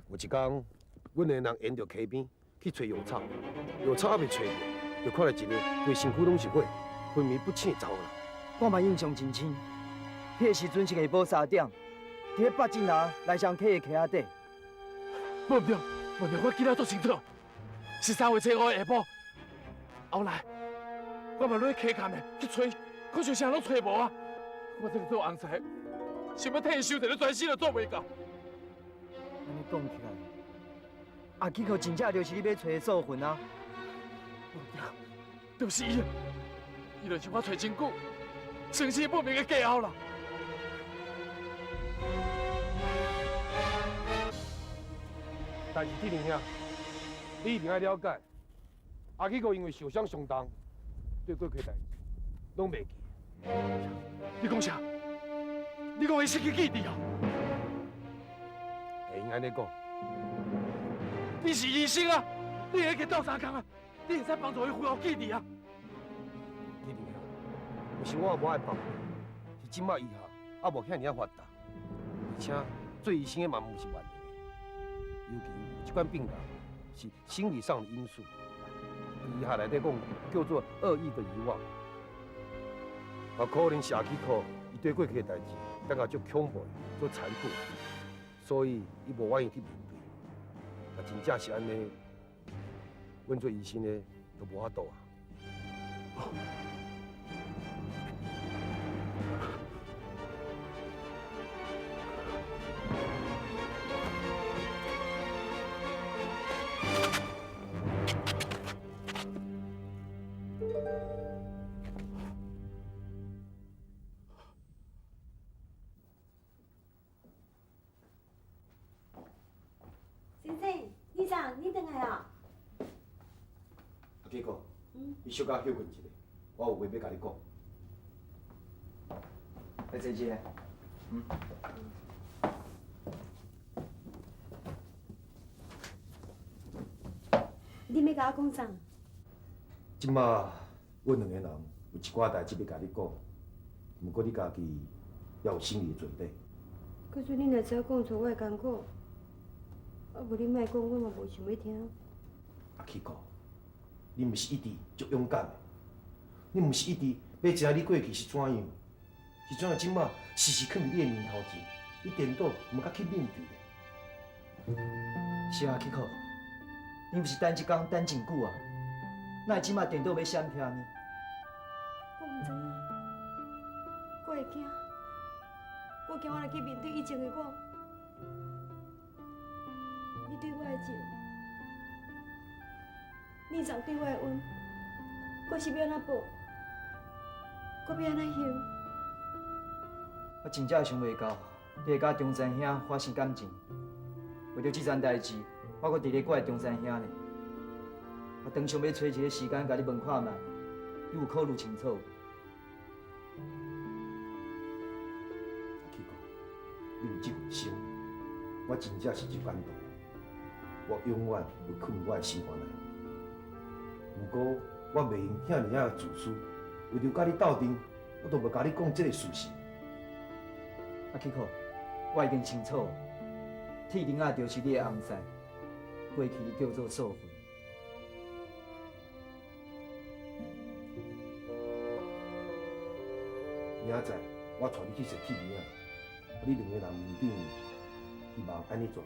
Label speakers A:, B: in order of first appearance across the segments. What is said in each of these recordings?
A: 有一工，阮兩个人沿著溪邊去揣藥草，藥草猶未揣著，就看著一個規身軀攏是血，昏迷不醒走啦。
B: 我嘛印象真深，彼个時陣是下晡3點，佇咧北鎮南內雙溪的溪仔底。
C: 無毋對，無毋對，我記得足清楚，是3月初5下晡。後來我嘛落去溪崁的去揣，可是啥攏揣無啊！我這個做翁婿，想欲替伊收一个全身都做袂到。
B: 按呢講起來，阿基可真正就是你欲揣的素魂啊！
C: 無對，就是伊，伊就是我揣真久，生死不明的過後啦。
A: 但是志玲兄，你一定愛了解，阿基哥因為受傷傷重，對過去的代誌攏袂記。
C: 你講啥？你講伊失去記憶哦？
A: 會用按呢講。
C: 你是醫生啊，你會去鬥相共啊？你會使幫助伊恢復記憶啊？
A: 志玲兄，毋是我無愛幫，是這擺醫學猶無遐爾仔發達，而且做醫生的嘛毋是萬能的，尤其這款病人是心理上的因素，醫學內底講叫做惡意的遺忘，啊，可能是阿基可伊對過去的代誌感覺足恐怖、足殘酷，所以伊無願意去面對。若真正是按呢，阮做醫生的都無法度啊。
D: 先生，李長，你轉來了。
A: 阿基哥，你小可歇睏一下，我有話欲共你講。
B: 來坐一下。嗯。
D: 你欲共我講啥？
A: 這馬，阮兩個人有一寡代誌欲共你講，毋過你家己要有心理準備。
D: 可是你若知影講出，我會艱苦。啊，無你莫講，我嘛無想欲聽。
A: 阿基哥，你毋是一直足勇敢的，你毋是一直欲知影你過去是怎樣，是怎樣這馬時時囥佇你的面頭前，你顛倒毋敢去面對。
B: 是啊，基可，你毋是等這工等真久啊？哪會這馬顛倒欲閃避呢？
D: 我毋知影，我會驚，我驚我若去面對以前的我，你對我的情，你昨對我的恩，我是欲按怎報？我欲按怎還？
B: 我真正想袂到，你會佮中山兄發生感情。為著這樁代誌，我閣佇咧怪中山兄呢。我當想欲揣一个時間共你問看覓，你有考慮清楚無？
A: 阿基哥，你有這份心，我真正是足感動。我永遠會囥佇我的心肝內。毋過我袂用遐爾仔自私，為著佮你鬥陣，我都無共你講這个事實。
B: 阿基可，我已經清楚，鐵玲仔就是你的翁婿，過去叫做素芬。
A: 明仔載我帶你去踅鐵玲仔，你兩個人面對面，希望按呢做，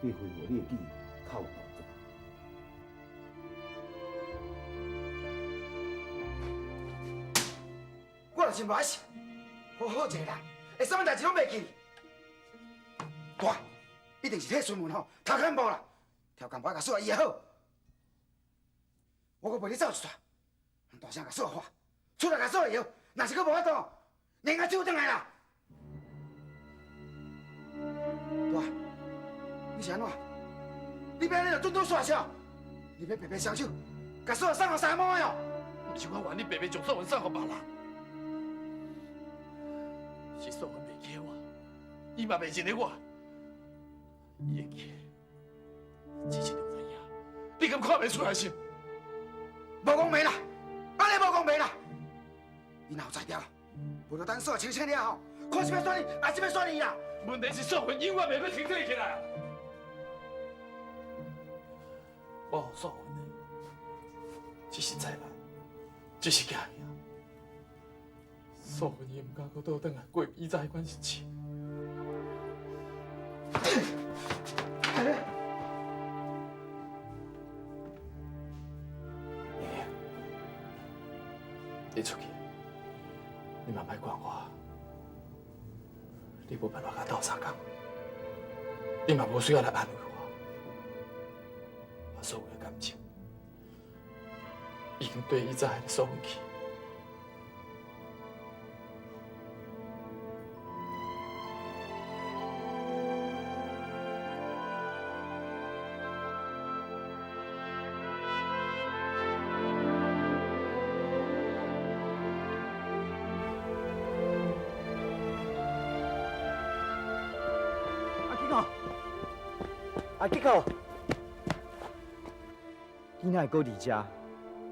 A: 對恢復你的記憶較有幫助。
E: 我若是無愛信，好好一個人，會啥物代誌攏袂記？大，一定是彼孫文吼頭殼無啦，跳工無愛共說伊會好。我閣陪你走一逝，大聲共說話，出來共說會曉，若是閣無法度，連共手轉來啦。大，你是按怎？你欲按呢就準拄煞笑？你欲白白雙手，共說送予三毛的哦？
C: 毋是我願你白白將素雲送予別人，是素雲袂記得我，伊嘛袂認得我，伊會記，只是中山兄，你敢看袂出來是？
E: 無公平啦，按呢無公平啦！伊若有才調，無就等煞清醒了後，看是欲選你，抑是欲選伊啦。
C: 問題是素雲永遠袂閣清醒起來。我予素云的，只是灾难，只是惊吓。素云伊毋敢阁倒转来过以前彼款日子。你出去，你嘛莫管我，你无办法共斗相共，你嘛无需要来安慰我。我所有的感情，已经对以前彼个素云去。
B: 阿吉哥，你哪会阁伫遮？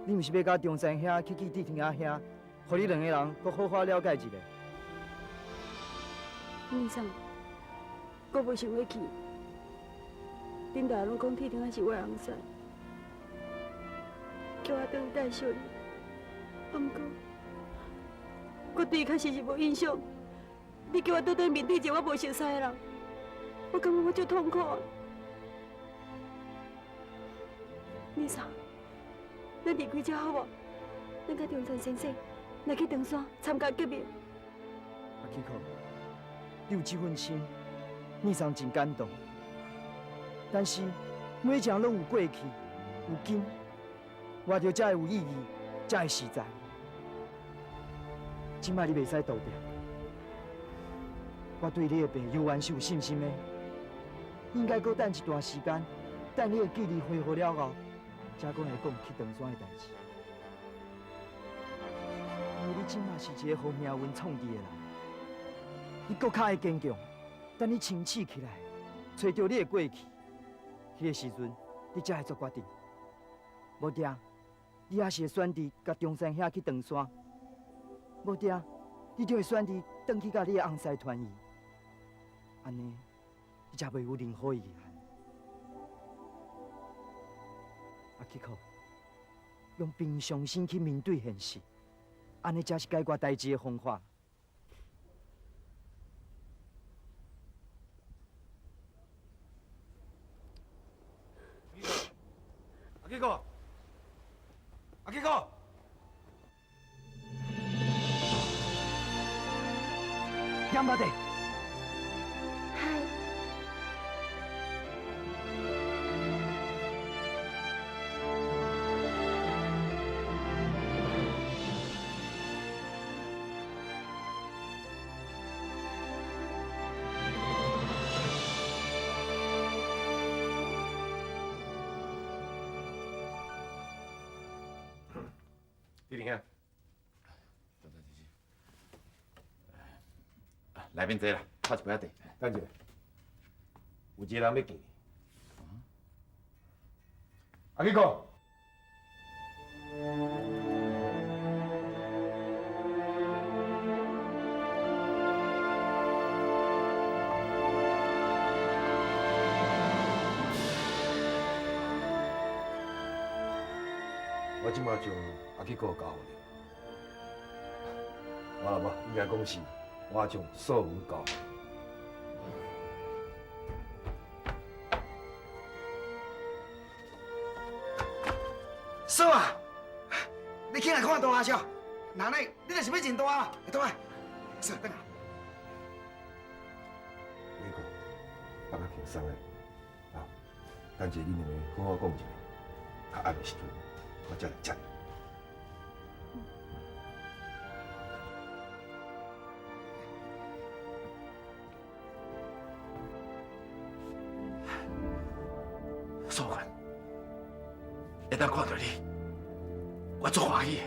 B: 你毋是欲佮中山兄去见志廷阿兄，予你两个人阁好好了解一下？
D: 先生，我无想欲去。恁大拢讲铁钉仔是我的翁婿，叫我转去带小人。啊，毋过我对伊确实是无印象。你叫我倒转面对一个我无熟似的人，我感觉我足痛苦的。先生，咱离开这好无？咱佮中山先生来去长山参加革命。
B: 阿吉哥，你有这份心，先生真感动。但是每一个人拢有过去，有今，活著才会有意义，才会实在。这摆你袂使逃避。我对你的病犹原是有信心的。应该阁等一段时间，等你的记忆恢复了后，才阁来讲去长山的代志。因为你这摆是一个予命运创治的人，你阁较会坚强。等你清醒起来，揣著你的过去，彼个时阵，你才会做决定。无定，你还是会选择共中山兄去长山；无定，你就会选择转去佮你的翁婿团圆。按呢，你才袂有任何遗憾。阿吉可，用平常心去面对现实，按呢才是解决代志的方法。
A: 阿吉哥，阿吉哥，
B: 杨巴弟。
D: 嗨。
A: 志玲兄，
E: 来免坐啦，泡一杯仔茶。
A: 等一下，有一个人欲见你。阿吉哥，我这马将阿吉哥交予你。我啦无，应该讲是我将素文交予你。
E: 嫂啊，你起来看大阿嫂，那呢，你就是欲认大啦，倒来，嫂，转来。
A: 美国，放较轻松的，啊，等下恁两个好好讲一下，较暗的时阵，我才来接你。
C: 素云，会当看著你，我足欢喜的。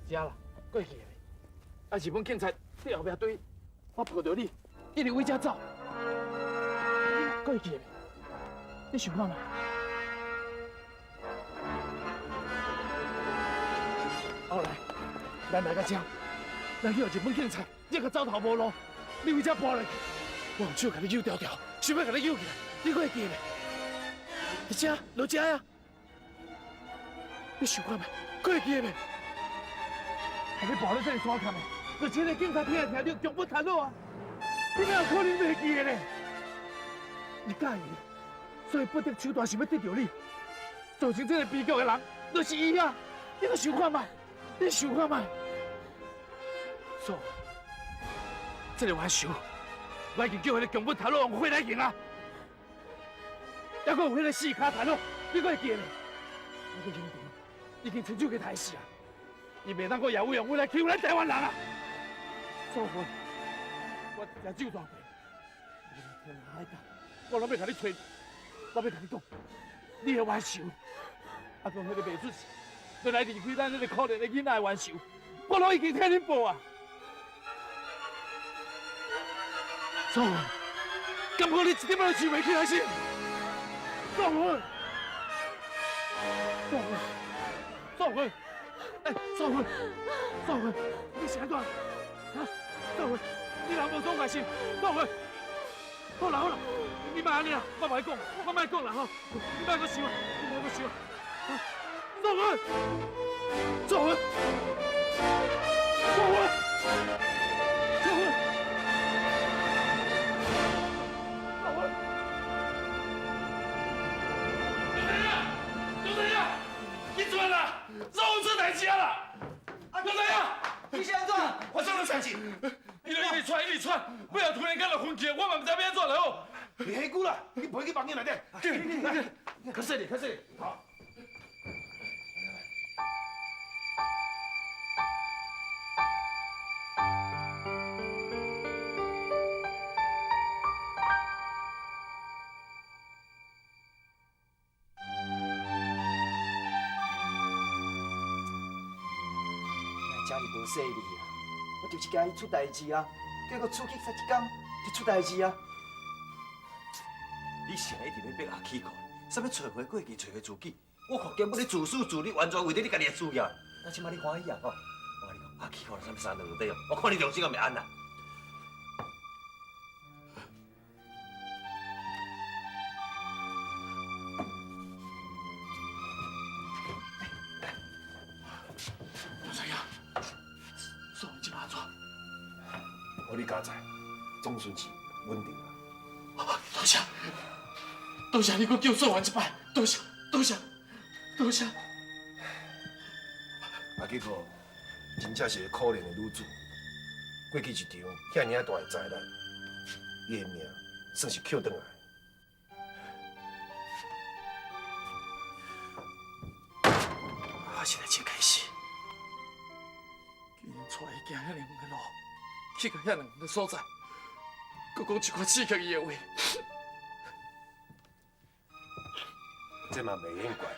C: 是啦，过去的。啊，日本警察伫后壁追，我抱著你，一直为遮走。过去的，你想看觅？咱來到這，咱去予日本警察，你閣走投無路，你為這跋落去，我用手共你揪牢牢，想欲共你揪起來，你閣會記袂？佇遮，落遮啊！你想看覓？閣會記袂？共你跋咧這个山坎的，就這个警察聽來聽著，強不談落啊！你哪有可能袂記得呢？伊佮意你，所以不擇手段想欲得著你，造成這个悲劇的人，就是伊啊！你閣想看覓？你想看覓？嫂，這个冤仇，我已經叫彼个強不談落往火來刑啊！抑閣有彼个四跤談落，你閣會記得？那个英雄已經親手去刣死啊！伊袂當閣也為用我來欺負咱台灣人啊！祖父，我食酒大醉，天涯海角，我攏欲共你揣，我欲共你講，你的冤仇，啊，閣彼个袂出世，閣來離開咱這个可憐的囡仔的冤仇，我攏已經替恁報啊！祖父，敢講你一點仔都想袂起來是？祖父，祖父，祖父。哎，祖父，祖父，你是按怎？啊，祖父，你人無爽快是？祖父，好啦好啦，你莫按呢啦，我無愛講，我莫講啦吼，你莫閣想，你莫閣想，啊，祖父，祖父，祖父，祖父，祖父，老弟啊，老弟啊，你出來啦！怎出代誌啊啦？老弟啊，
B: 你是按怎？
C: 發生啥代誌？伊就一直喘，一直喘，尾後突然間就昏去，我嘛毋知欲按怎了哦。
A: 你彼久啦，你陪去房間內底。來，較細力，較細力。好。
B: 遮爾無細膩啊！我就是驚伊出代誌啊，結果出去才一工就出代誌啊！
A: 你啥一直欲逼阿起苦，啥物揣回過去，揣回自己？我看根本你自私自利，完全為著你家己的需要。那這擺你歡喜啊？吼！我共你講，阿起苦啥物三兩塊哦，我看你良心也袂安啦。總算是穩定啊！
C: 多謝，多謝你閣救素雲一擺，多謝，多謝，多謝。
A: 阿基哥，真正是个可憐的女子，過去一場遐爾仔大的災難，伊的命算是捡轉來。
C: 我實在真開心，竟然帶伊行遐爾遠的路，去到遐爾遠的所在。閣講一寡刺激伊的話，
A: 這嘛袂用怪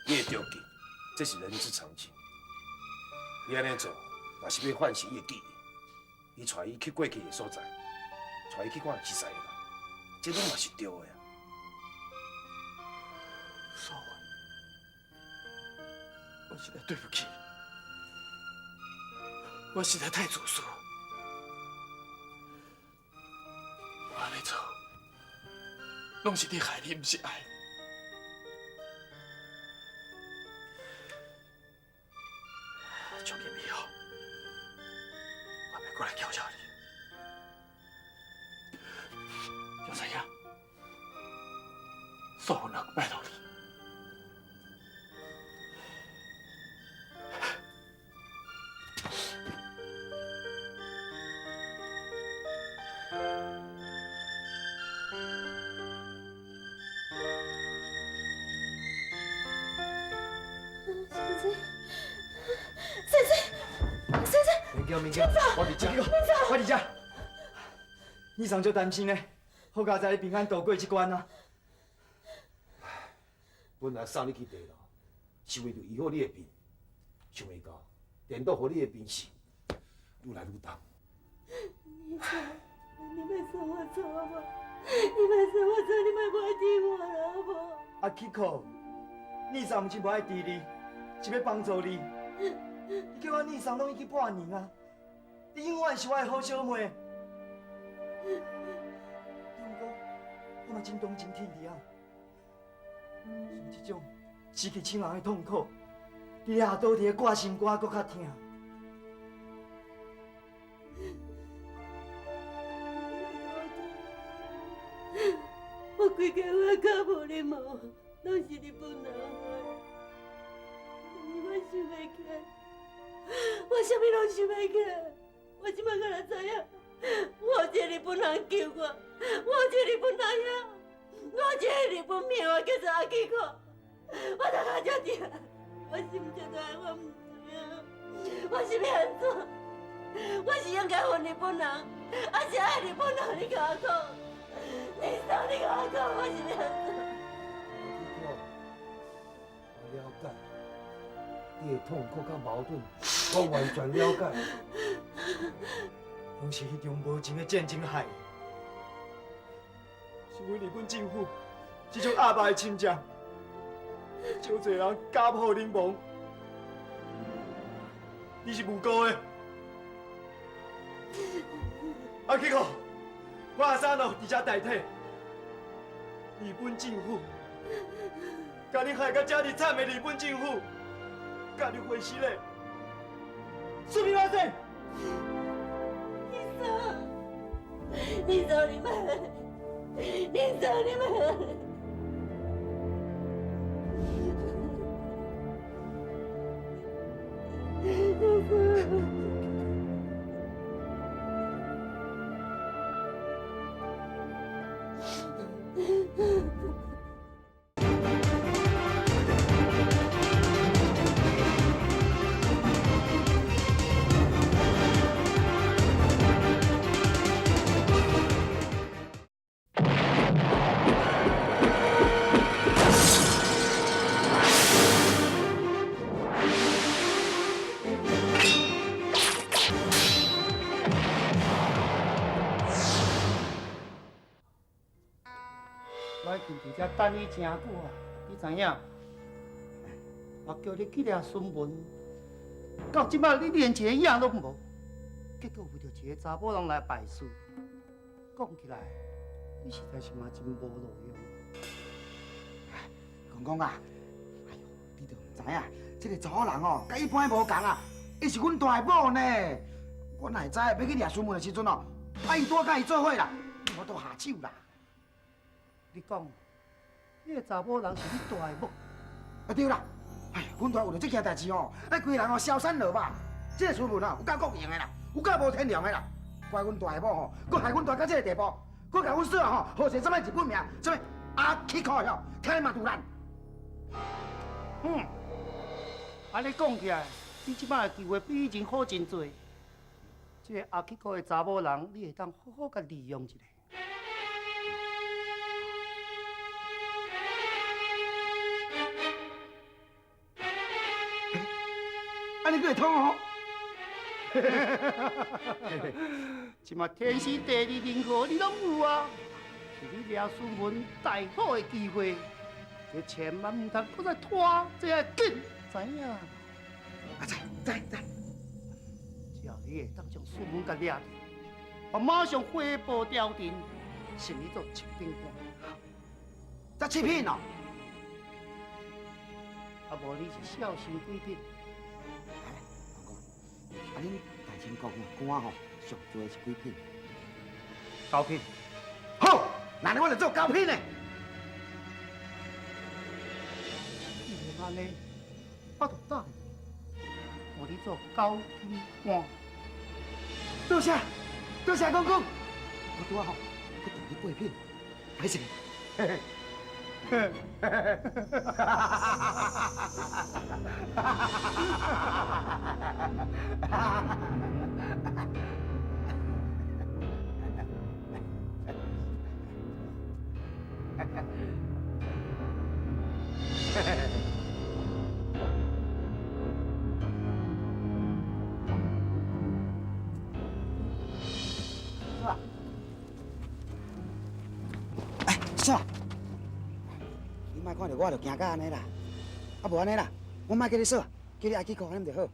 A: 你，你會著急，這是人之常情。伊按呢做，嘛是欲喚醒伊的記憶，伊帶伊去過去的所在，帶伊去看熟似的人，這攏嘛是對的啊。
C: 素雲，我實在對不起，我實在太自私。我按呢做，攏是佇害你，毋是愛。從今以後，我袂閣來搅搅你。有知影？素雲啊，拜託你。
B: 我佇遮，我佇遮。你上足擔心呢，好佳哉你平安渡過這關啊。
A: 本來送你去地牢，是為著醫好你的病，想袂到顛倒予你的病勢愈來愈重。
D: 你走，你莫送我走好無？你莫送我走，你莫無愛治我啦好無？
B: 阿基可，你昨毋是無愛治你，是欲幫助你。你叫我二嫂攏已經半年啊，你永遠是我的好小妹。毋過，我嘛真同情天你啊，像這種失去親人的痛苦，佇咧下刀佇咧掛心肝，閣較疼。
D: 我規家我較無禮貌，攏是日本人害。但是我想袂起來，我啥物攏想袂起來。我這擺敢若知影，我有一個日本人救我，我有一個日本人兄，我有一個日本名，我叫做阿基可。我頭殼這疼，我心這痛，我毋知影，我是欲按怎？我是應該恨日本人，還是愛日本人？你共我講。你說，你共我講，我是欲按怎？
A: 我了解，你的痛苦佮矛盾，我完全了解。
B: 攏是彼場無情的戰爭害的，是阮日本政府這種鴨肉的侵占，少濟人家破人亡，你是無辜的。阿基哥，我阿三咯佇遮代替日本政府，共你害甲遮爾慘的日本政府，共你回失禮，すみません。
D: 你走，你莫，你走，你莫。
F: 我已經佇遮等你誠久啊，你知影？我叫你去掠孫文，到這擺你連一个影攏無，結果為著一个查某人來敗事，講起來，你實在是嘛真無路用。
E: 公公啊，哎喲，你都毋知影，這个查某人哦，佮一般無仝啊，伊是阮大某呢。我哪會知欲去掠孫文的時陣哦，啊，伊拄佮伊做伙啦，無法度下手啦。
F: 你講，彼个查某人是你大某？
E: 啊對啦，哎，阮大為著這件代誌吼，哎，規人哦消散落吧。這个孫文啊，有夠國用的啦，有夠無天良的啦。怪阮大某吼，閣害阮大到這个地步，閣共阮嫂吼，號成啥物日本名，啥物阿基可吼，聽嘛拄爛。
F: 嗯，按呢講起來，你這擺的機會比以前好真濟。這个阿基可的查某人，你會當好好共利用一下。
E: 按呢閣會通哦！
F: 這馬天時地利人和，你攏有啊，是你掠孫文大好的機會。這千萬毋通閣再拖，這愛緊，知影？
E: 啊，知知知。
F: 只要你會當將孫文共掠著，我馬上匯報朝廷，升你做七品官。
E: 才七品哦？
F: 啊，無你是孝心幾品？
E: 啊！恁大清國官吼，上濟是幾品？
F: 九品。
E: 好，那呢我就做九品的。
F: 既然按呢，我就答應你，予你做九品官。
E: 多謝，多謝公公。我拄仔吼，去調你八品，歹勢。哎，嫂，你莫看著我就驚甲按呢啦，啊無按呢啦，我莫叫你嫂，叫你阿基哥按呢就好。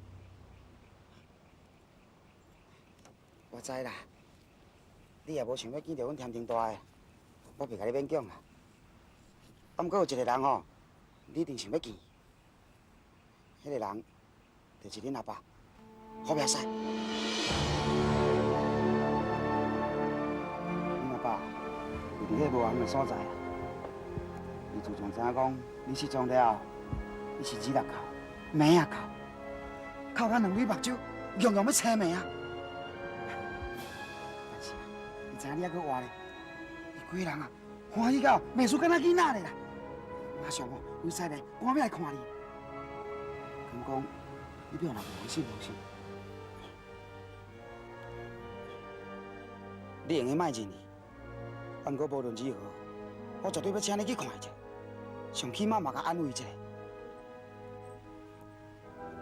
E: 我知啦，你也无想欲见著阮添丁大的，我袂共你勉强啦。啊，毋过有一个人吼，你一定想欲见，彼个人就是恁阿爸，虎命师。恁阿爸就伫彼无人的所在啊。伊自从知影讲你失踪了后，伊是日也哭，暝也哭，哭到两蕊目睭，强强欲青眉啊！但是啊，伊知影你犹阁活咧，伊规个人啊欢喜到袂输敢若囡仔咧啦。马上哦，为师咧赶紧来看你。敢讲你变人无放心无是？你用得莫认伊，啊，毋过无论如何，我绝对欲请你去看伊一下，上起码嘛共安慰一下。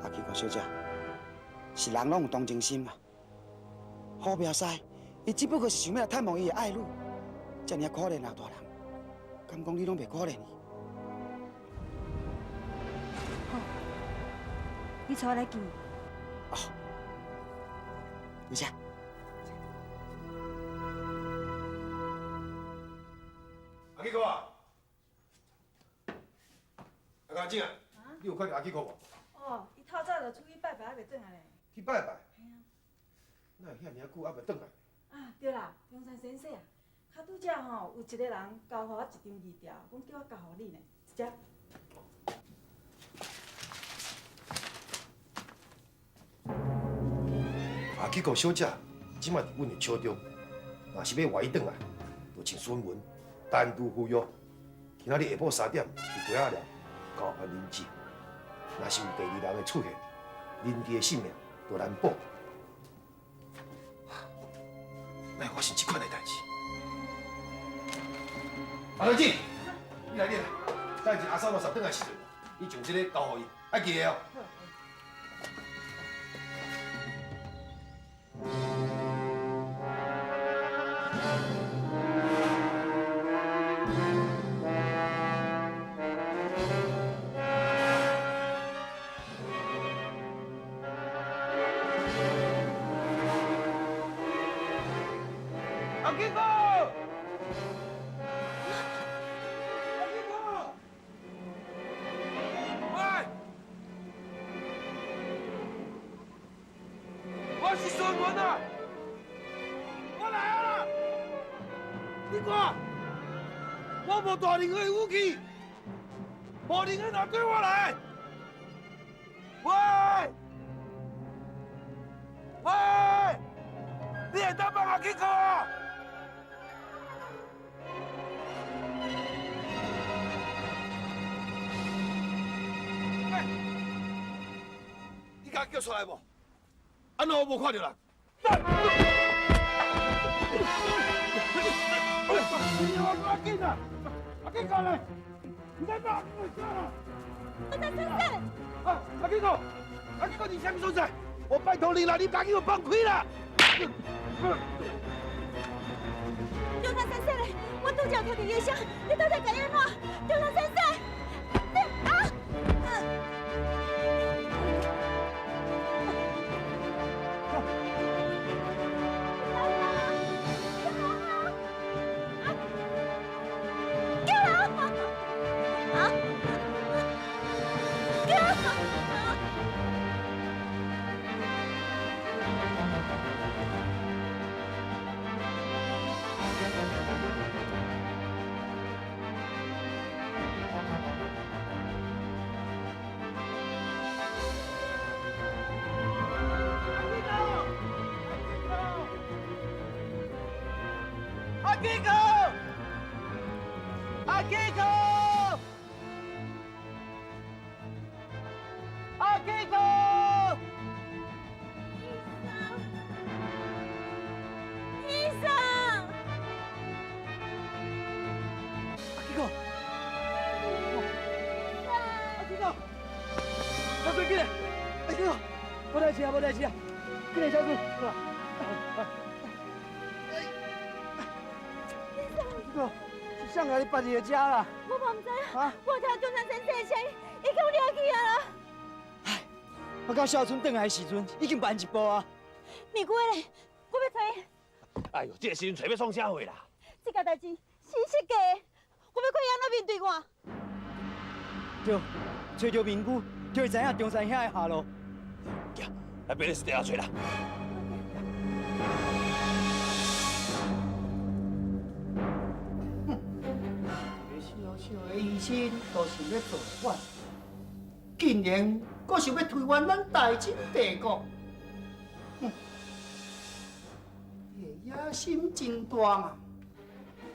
E: 阿基哥小姐，是人拢有同情心嘛。虎命师，伊只不过是想欲来探望伊的爱女，遮尔可怜老大人，敢讲你拢袂可怜伊？
D: 好，你带我来见。
E: 哦，多谢。
A: 阿基哥啊，阿家姐啊，你有看著阿基哥无？
G: 哦，伊透早就出去拜拜，犹袂转来咧。
A: 去拜拜？哪会遐尔久犹袂转来？
G: 啊，对啦，中山先生啊，较拄才吼有一个人交予我一张字条，讲叫我交予你呢，这。
A: 阿基哥小姐，这摆伫阮的手中，若是欲活伊转来，就请孙文单独赴约。今仔日下晡3点伫鸡仔寮交换人质，若是有第二人的出现，人质的性命就难保。哪会发生这款的代志？阿老姐，你来，你来，等下阿嫂老师转来时阵，你将这个交予伊，爱记得哦。阿基哥，阿基哥，喂，我是孙文啊，我来啊啦！你看，我无带任何武器，无任何人对我来。喂，喂，你会当帮阿基哥啊？你敢叫出来无？按怎我无看著人？我紧啊！阿基哥咧，你在哪？
D: 我在先生。
A: 啊，阿基哥，阿基哥，你啥物所在？我拜托你啦，你赶紧我放开啦！
D: 中山先生咧，我拄才听著伊的声，你到底共伊按怎？中山先生，你啊！
A: 阿基哥，阿基哥，阿基哥，
D: 医生，
A: 阿基哥，阿基哥，阿哥进来，阿基哥，无代志啊，无代志啊，进来，小姐。
B: 是谁共你放伫遮啦？
D: 我嘛毋知啊，我听中山先生的声音，伊叫我掠去啊啦。
B: 唉，我到孝春转来的时阵，已经慢一步啊。
D: 美姑咧，我欲揣。
C: 哎呦，這个时阵揣欲创啥货啦？
D: 這件代誌是伊设计的，我欲看伊按怎面對我。
B: 對，揣著面具，就會知影中山兄的下落。
C: 行，來別咧是地下揣啦。
F: 哼，一个小小的醫生都想欲造反，竟然閣想欲推翻咱大清帝國。哼，你的野心真大嘛！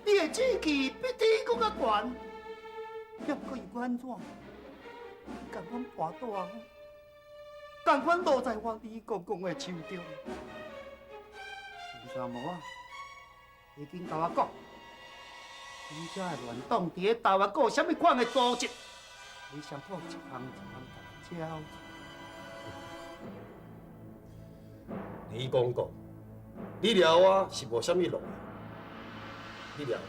F: 你的志氣比天閣較懸，抑閣又按怎？甘願跋倒，甘願落在我李公公的手中。孙三毛啊，你緊共我講，你這个亂黨佇咧台灣閣有啥物款的組織？你先講一項一項共我交。
A: 李公公，你掠我是無啥物路，你掠我，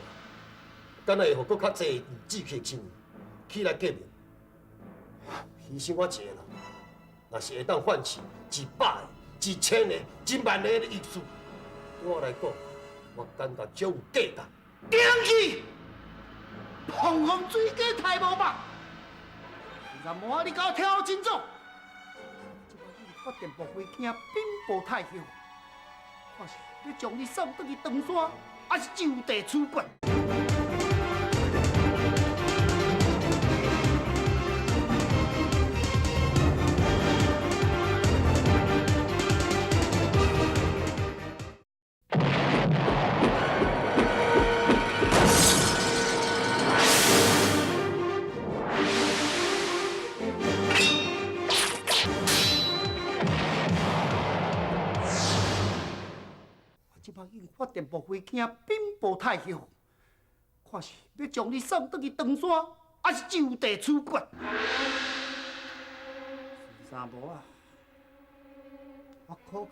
A: 敢若會予閣較濟有志氣的青年起來革命？犧牲我一個人，若是會當喚起100個、1000個、10000個的義士，對我來講，我感覺足有價值。
F: 頂去！膨風水雞太無吧？現在無你共我聽好清楚。這擺你發電報飛行禀報太后，看是欲將你送轉去唐山，還是就地處決？這擺已經發電報飛行稟報太后，看是欲將你送轉去唐山，還是就地處決？孫三毛啊，我考考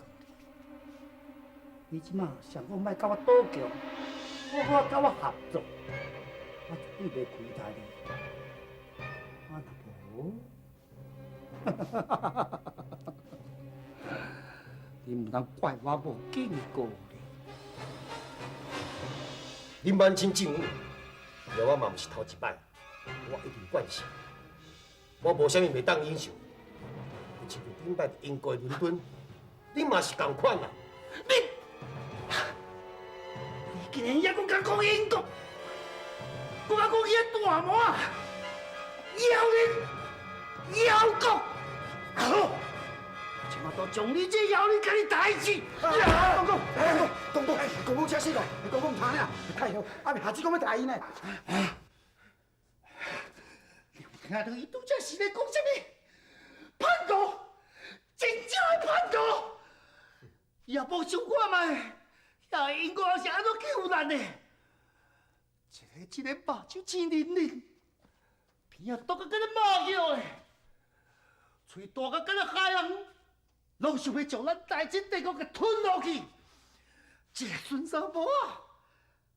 F: 你，你這馬想講莫佮我賭強，好好佮我合作，我絕對袂虧待你。我若無，你毋通怪我無警告你。
A: 恁滿清政府掠我嘛毋是頭一擺，我已經慣勢。我無啥物袂當忍受。親像頂擺佇英國的倫敦，你嘛是仝款啊！
F: 你，你竟然猶閣敢講英國，閣敢講彼個大魔啊！妖人，妖國，好！這馬都將你這妖人共你抬死！
E: 公公，公公，公公，請死咯！公公毋通呢，太后，阿未下旨講欲抬伊呢。
F: 你有聽著伊拄才是咧講啥物？叛徒，真正的叛徒！伊也無想看覓，遐英國人是按怎欺負咱的？一个一个目睭青淋淋，鼻仔毒甲敢若馬叫的，喙大甲敢若海人，攏想欲將咱大清帝國給吞落去。這個孫三毛啊，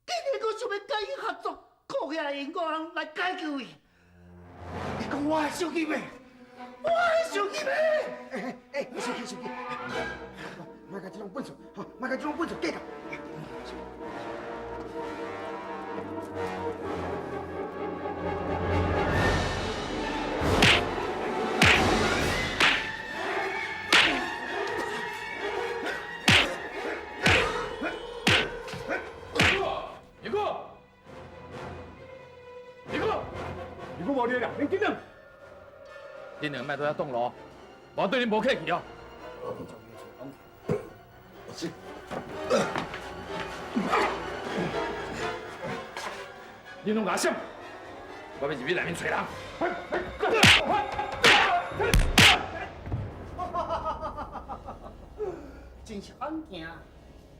F: 竟然閣想欲佮𪜶合作，靠遐英國人來解救伊。你講我會生氣袂？我會生氣袂？
E: 欸，生氣生氣！莫共這種笨手，吼，莫共這種笨手計較。
C: 二哥，二哥，二哥無你啦，恁緊張。恁兩個莫佇遐擋路，我對恁無客氣哦。恁攏共我閃！我欲入去內面揣人。
F: 真是罕見，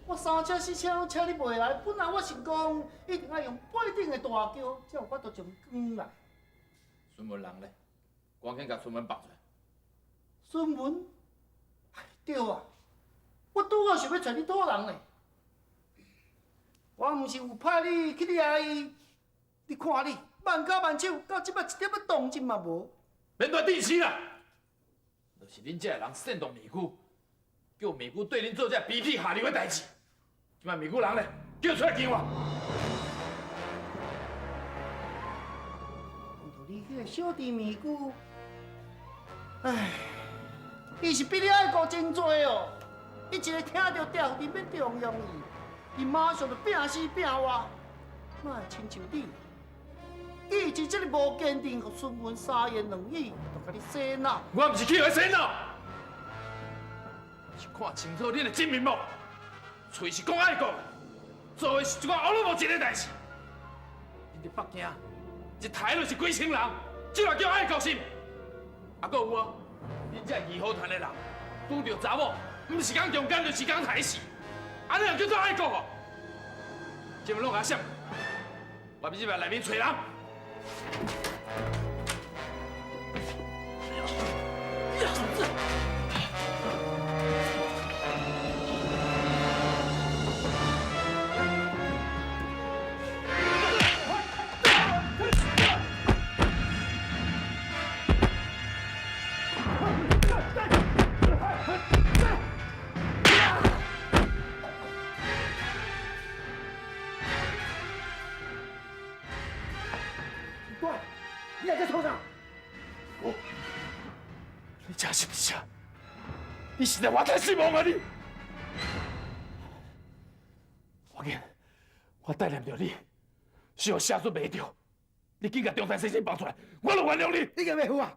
F: 我三車四車攏車你袂來，本來我想講一定愛用八頂的大轎，才有法度將伊趕來。
C: 孫文人咧，趕緊共孫文綁出來。
F: 孫文，對啊，我拄好想欲揣你討人咧。我毋是有派你去掠伊，你看你慢腳慢手，到這擺一點仔動靜嘛無。
C: 免蹛致死啦！就是恁這个人煽動面具，叫美姑对恁做这卑鄙下流的代志。这摆美姑人咧，叫出来见我。
F: 讲到你彼个小弟美姑，唉，伊是比你爱国真济哦。伊一个听到调阵欲重用伊，伊马上就拼死拼活，哪会亲像你？意志这么无坚定，予孙文三言两语就共你洗脑。
C: 我毋是去予洗脑，是看清楚恁的真面目。嘴是讲爱国，做的是这款乌鲁无情的代志。恁伫北京一刣就是几千人，这嘛叫爱国心？啊，阁有哦，恁这义和团的人，拄著查某，毋是讲强奸就是讲刣死，按呢又叫做爱国哦？这摆拢共闪，我欲入来内面揣人。
E: 你来这创啥？
C: 我，你真是啥？你实在我太失望啊！你，我见我带念著你，是予写出袂著，你紧共中山先生放出来，我就原谅你。
E: 你敢袂赴啊？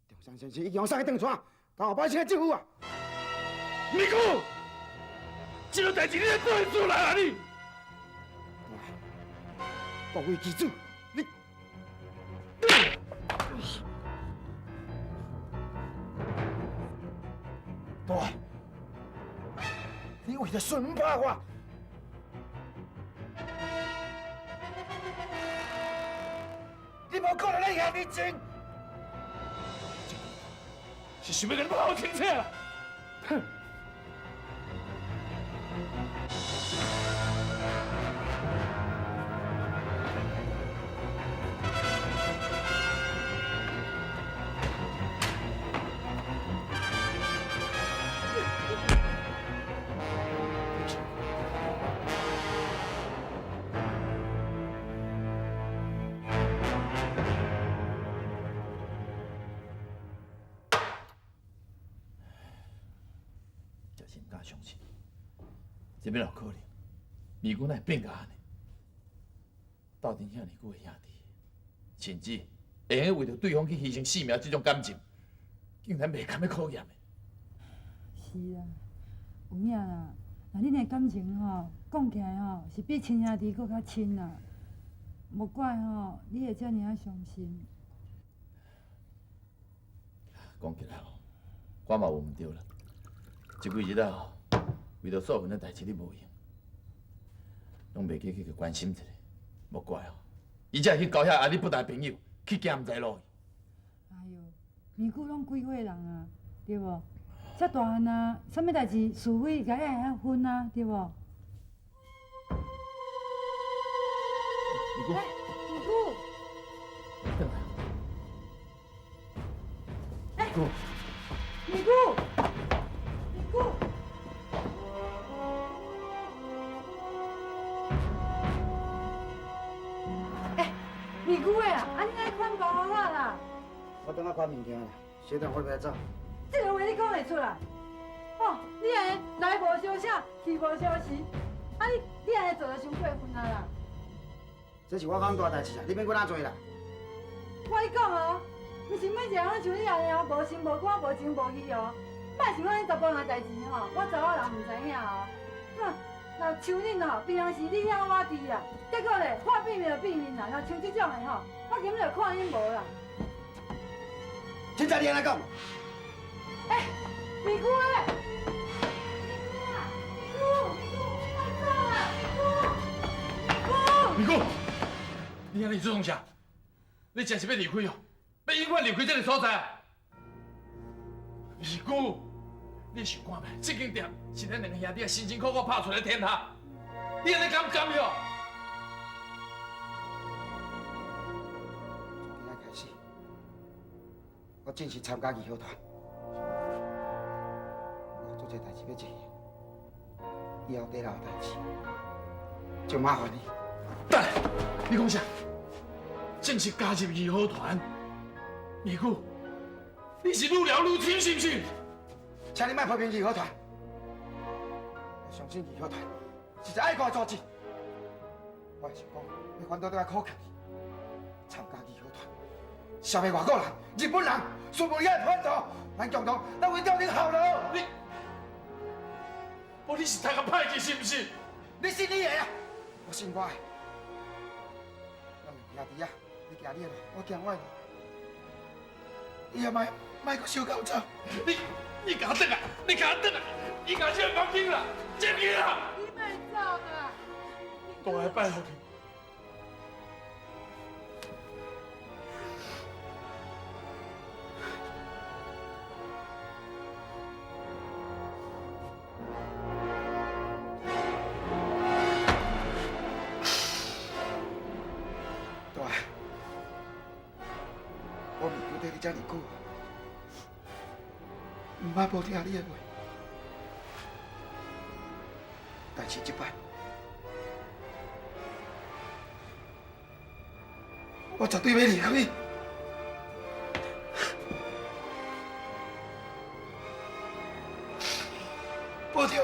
E: 中山先生已经予送去转带，到后摆先来政府啊！
C: 美姑，这个代志你会做会出来啊你？
E: 各位记住，你。大，你为著孙拍我，你无可能咧兄弟情，
C: 是想欲共你拍清楚啦！哼！相信，这欲哪有可能？美姑哪会变甲按呢？斗阵遐尔久的兄弟，甚至会用为著对方去牺牲性命，这种感情，竟然袂堪欲考验的。
G: 是啊，有影啦。若恁的感情吼，讲起来吼，是比亲兄弟阁较亲啦。无怪吼，你会遮尔仔伤心。
C: 讲起来吼，我嘛有毋对啦。这几日啊，为著素云的代志，你无闲，拢袂记去共关心一下，无怪哦，伊才会去交遐阿里不达朋友，去行毋知路去。
G: 哎哟，美姑拢几岁人啊，对无？遮大汉啊，啥物代志是非，该爱会晓分啊，对无？
C: 美姑，
G: 美姑，
C: 转来。美姑，
G: 美姑。美姑，欸，美姑的啊，啊你爱款包我啦？
E: 我等下款物件啦，小等我欲走。
G: 这个话你讲会出来？哦，你按呢来无相写，去无相时，啊你按呢做得伤过分啊啦！
E: 这是我讲大代志啊，你免阁哪做啦。
G: 我跟你讲哦，毋是每一个人拢像你按呢哦，无心无肝无情无义哦。莫想讲恁查埔人的代志吼，我查某人毋知影哦。哼，若像恁吼，平常时你晓我知啦，结果咧话变面就变面啦。若像这种的吼，我根本就看恁无啦。
E: 凊彩你按呢讲？
G: 欸，美姑欸，美姑啊，美姑，美姑，你莫走啦，美姑，美姑。
C: 美姑，你按呢做创啥？你真是欲离开哦？欲永远离开这个所在啊？美姑，你想看觅？这间店是咱两个兄弟辛辛苦苦拍出来的天下，你按呢敢甘哟？
E: 从今仔开始，我正式参加义和团，我做这代志欲执行，以后底楼的代志就麻烦你。
C: 等下，你讲啥？正式加入义和团？二姑，你是愈聊愈深是毋是？
E: 请你莫批评义和团，我相信义和团是一个爱国的组织。我是想讲，你反倒倒来考起，参加义和团，消灭外国人、日本人、孙文的叛徒，咱共同咱为朝廷效劳。
C: 你，无你是读个歹去是毋是？
E: 你信你的啊，我信我的。咱兄弟啊，你行你的路，我行我的路。你也莫莫阁相交走。
C: 你共我转来，你共我转来，你共这个房间啦，进去啦！
G: 你莫走啦！
C: 大下拜托你。
E: 大，我面对你遮尔久，毋捌无听你的话，但是这摆，我绝对欲离开。保重。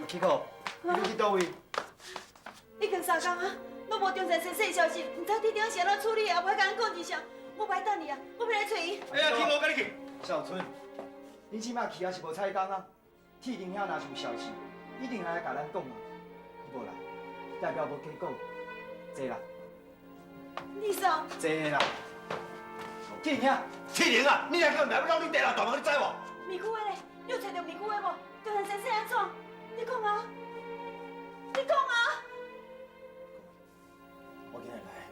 B: 启哥，你去佗位？
D: 已经三工啊，拢无中山先生的消息，毋知铁定是按怎处理，也无爱共阮讲一声。我不爱等伊啊，我欲来揣伊。
A: 哎呀，启哥，佮你去。
B: 小春，恁这摆去也是无彩工啊。铁林兄若是有消息，一定来共咱讲啊。伊无来，代表无结果。坐啦。
D: 你说。
B: 坐啦。铁林兄，
A: 铁林啊，你来叫来，要闹你地老大忙，你知无？
D: 米久的咧，你有揣著米久的无？中山先生按怎？你讲啊！你讲啊！
C: 我今日来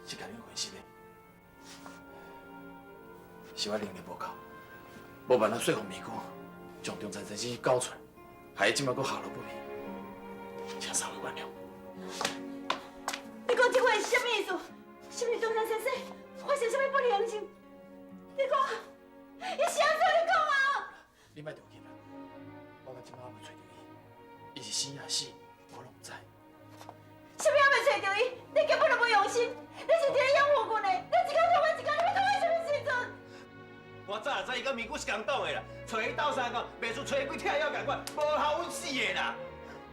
C: 是共恁分析的，是我能力无够，无办法说服美姑将中山先生交出来，害伊这摆阁下落不明，请三位原谅。
D: 你讲这话是啥物意思？是毋是中山先生发生啥物不良事？你讲，伊是按怎？你讲啊！
C: 你莫着急啦，我到这摆还未揣著伊，伊是生抑死，我拢毋知。
D: 啥物还未揣著伊？你根本就无用心，你是伫咧养护阮的，你一工拖我一工，你欲到我啥物时阵？
A: 我早就知伊佮美姑是共党的啦，揣伊斗相共，袂输揣几拆药共款，无效阮死的啦。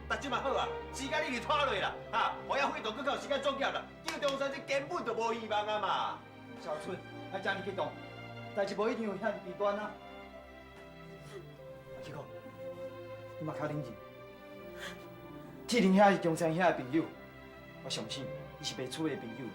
A: 但这摆好啊，时间一直拖落啦，哈，予遐匪徒阁较有时间总结啦，救中山这根本就无希望啊嘛。
B: 小春，莫遮尔激动，代志无一定有遐尔悲观啊。阿启哥，你嘛较冷静。铁林兄是中山兄的朋友，我相信伊是袂输的朋友。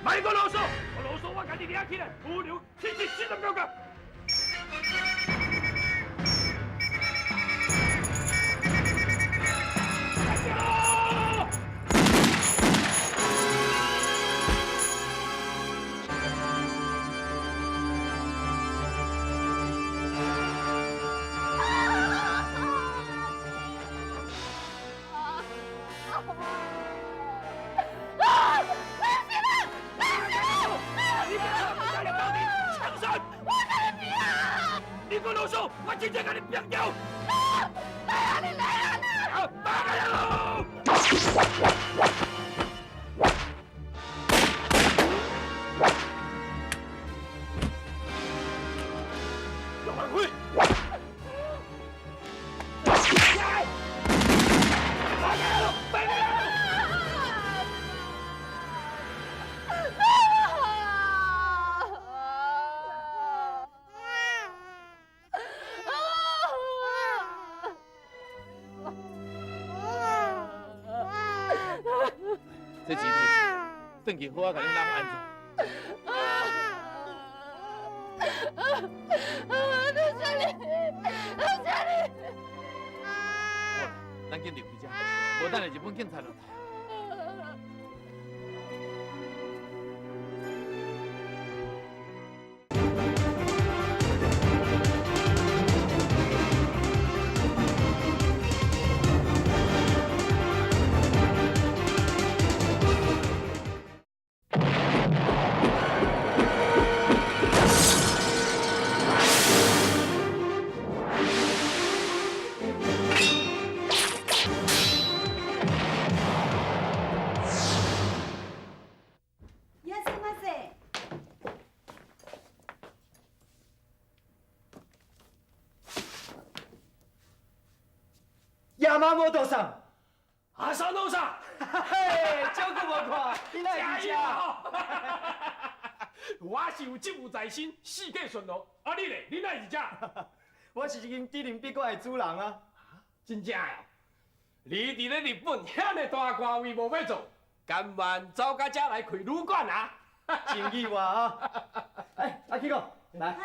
C: 莫阁啰嗦，我啰嗦，我家己掠起来，无聊，77.9个。啰嗦，我真正共你拚掉！
D: 来啊你来啊你！
C: 打开喽！老辉。这几天，转去好啊，共恁翁安葬。
D: 多谢你，多谢你。
C: 好，咱紧离开这，无等下日本警察就来。
B: 山本さん，
C: 阿三老さん，
B: 嘿，久久无看，你哪会伫遮？
C: 我是有职务在身，四界巡逻。啊，你咧？你哪会伫遮？
B: 我是这间知林笔馆的主人啊。
C: 真正的？你伫咧日本遐尔大官位无欲做，甘愿走到遮来开旅馆啊？
B: 真意外啊！哎，阿基哥，来。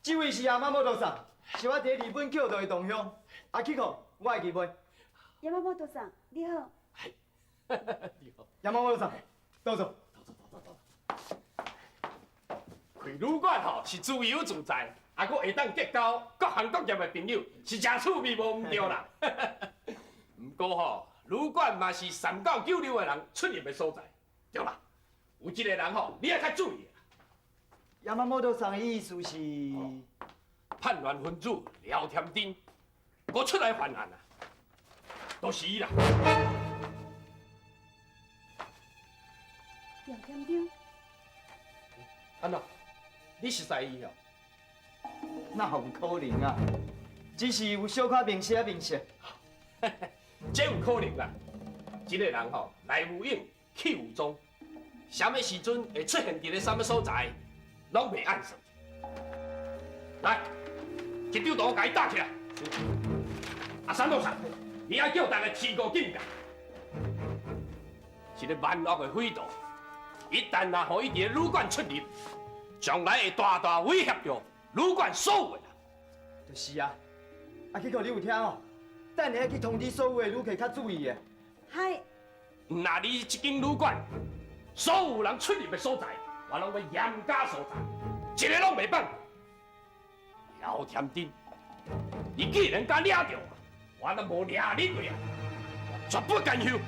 B: 这位是山本さん，是我伫日本捡到的同乡。阿基哥，我会记袂？
D: 山本さん，你好。
C: 你好。
B: 山本さん，どうぞ。
C: 开旅馆吼是自由自在，啊，阁会当结交各行各业的朋友，是真趣味无毋对啦。毋过吼，旅馆嘛是三教九流的人出入的所在，对啦。有一个人吼，你爱较注意。
B: 山本さん的意思是？
C: 叛乱分子廖添丁，阁出来犯案啊，就是伊啦。
D: 廖添丁。
C: 按怎？你熟似伊哦？
B: 哪有可能啊？只是有小可面色面色。
C: 这有可能啦。这个人吼，来无影，去无踪，啥物时阵会出现伫咧啥物所在，拢袂按算。来，这张图共伊打起来。阿三老师，你爱叫大家提高警觉。一个万恶的匪徒，一旦若予伊伫咧旅馆出入，将来会大大威胁著旅馆所有的人。
B: 就是啊，阿基哥，你有听哦？等下去通知所有的旅客较注意的。
D: 嗨。
C: 若你这间旅馆所有人出入的所在，我拢欲严加搜查，一个拢袂放过。廖添丁，你既然敢掠著我，我若无掠你过啊，我绝不甘休。